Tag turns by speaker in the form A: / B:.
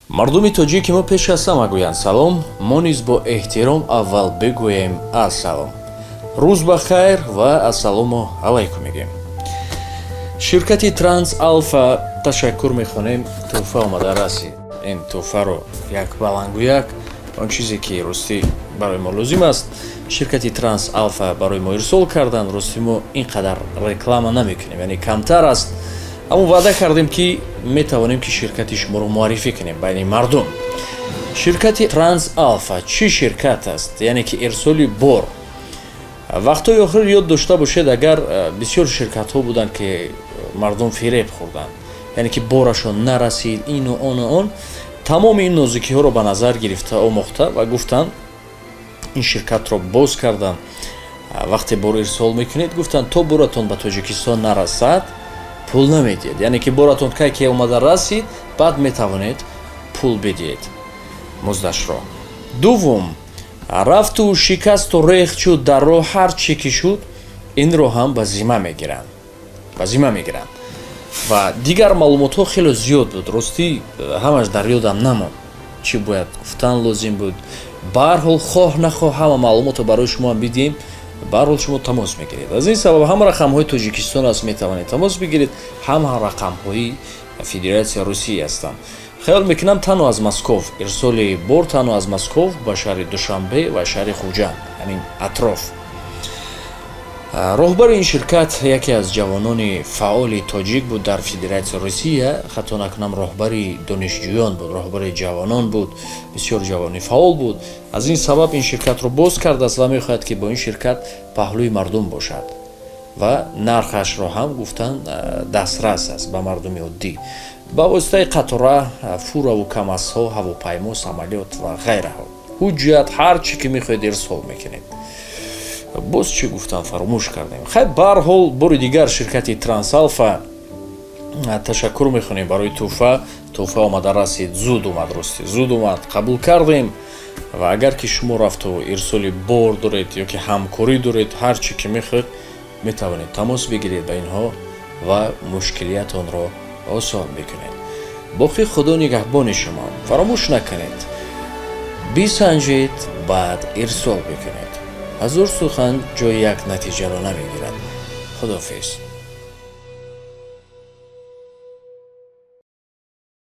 A: Мардуми тоҷики мо пеш аз ҳама гӯянд салом, мо низ бо эҳтиром аввал бигӯем ассалом. Рӯз ба хайр ва ассалому алайкум мегӯем. Ширкати Транс Алфа ташаккур мехонем, тӯҳфа омада расид. Ин тӯҳфаро як балангӯяк, он чизе ки ростӣ барои мо лозим аст, ширкати Транс Алфа барои мо ирсол карданд. Рости, мо ин қадар реклама намекунем, яъне камтар аст, аммо ваъда кардем, ки метавонем, ки ширкати шуморо муаррифӣ кунем байни мардум. Ширкати Транс Алфа чӣ ширкат аст? Яъне ки ирсоли бор. Вақтҳои охир, ёд дошта бошед, агар бисёр ширкатҳо буданд, ки мардум фиреб хӯрданд, яъне ки борашон нарасид, ину ону он. Тамоми ин нозукиҳоро ба назар гирифта, омӯхта ва гуфтанд, ин ширкатро боз карданд. Вақте бор ирсол мекунед, гуфтанд, то боратон ба Тоҷикистон нарасад, пул намедиҳед. Яъне ки боратон кай ки омада расид, баъд метавонед пул бидиҳед муздашро. Дуввум, рафту шикасту рехт шуд дар роҳ, ҳар чӣ ки шуд, инро ҳам ба зимма мегиранд, ба зимма мегиранд. Ва дигар маълумотҳо хеле зиёд буд, ростӣ, ҳамаш дар ёдам намонд, чӣ бояд гуфтан лозим буд. Баҳарҳол, хоҳ нахоҳ, ҳама маълумотро барои шумо бидиҳем, баҳарҳол шумо тамос мегиред. Аз ин сабаб ҳам рақамҳои Тоҷикистон аст, метавонед тамос бигиред, ҳам рақамҳои Федератсия Русия ҳастанд. Хаёл мекунам, танҳо аз Москов ирсоли бор, танҳо аз Москов ба шаҳри Душанбе ва шаҳри Хуҷанд, ҳамин атроф. Роҳбари ин ширкат яке аз ҷавонони фаъоли тоҷик буд дар Федератсияи Русия. Хато накунам, роҳбари донишҷӯён буд, роҳбари ҷавонон буд, бисёр ҷавони фаъол буд. Аз ин сабаб ин ширкатро боз кардааст ва мехоҳад, ки бо ин ширкат паҳлӯи мардум бошад. Ва нархашро ҳам гуфтанд, дастрас аст ба мардуми оддӣ, ба воситаи қатора, фураву камазҳо, ҳавопаймо, самолёт ва ғайраҳо. Ҳуҷҷат, ҳар чӣ ки мехоҳед, ирсол мекунед. Боз чӣ гуфтам, фаромӯш кардем. Хай, баҳарҳол, бори дигар ширкати Трансалфа ташаккур мехонем барои тӯҳфа. Тӯҳфа омада расид, зуд омад, рости, зуд омад, қабул кардем. Ва агар ки шумо рафту ирсоли бор доред ё ки ҳамкорӣ доред, ҳар чӣ ки мехоҳед, метавонед тамос бигиред ба инҳо ва мушкилиятонро осон бикунед. Боқӣ Худо нигаҳбони шумо. Фаромӯш накунед, бисанҷед, баъд ирсол бикунед. Ҳазор сухан ҷои як натиҷаро намегирад. Худофиз.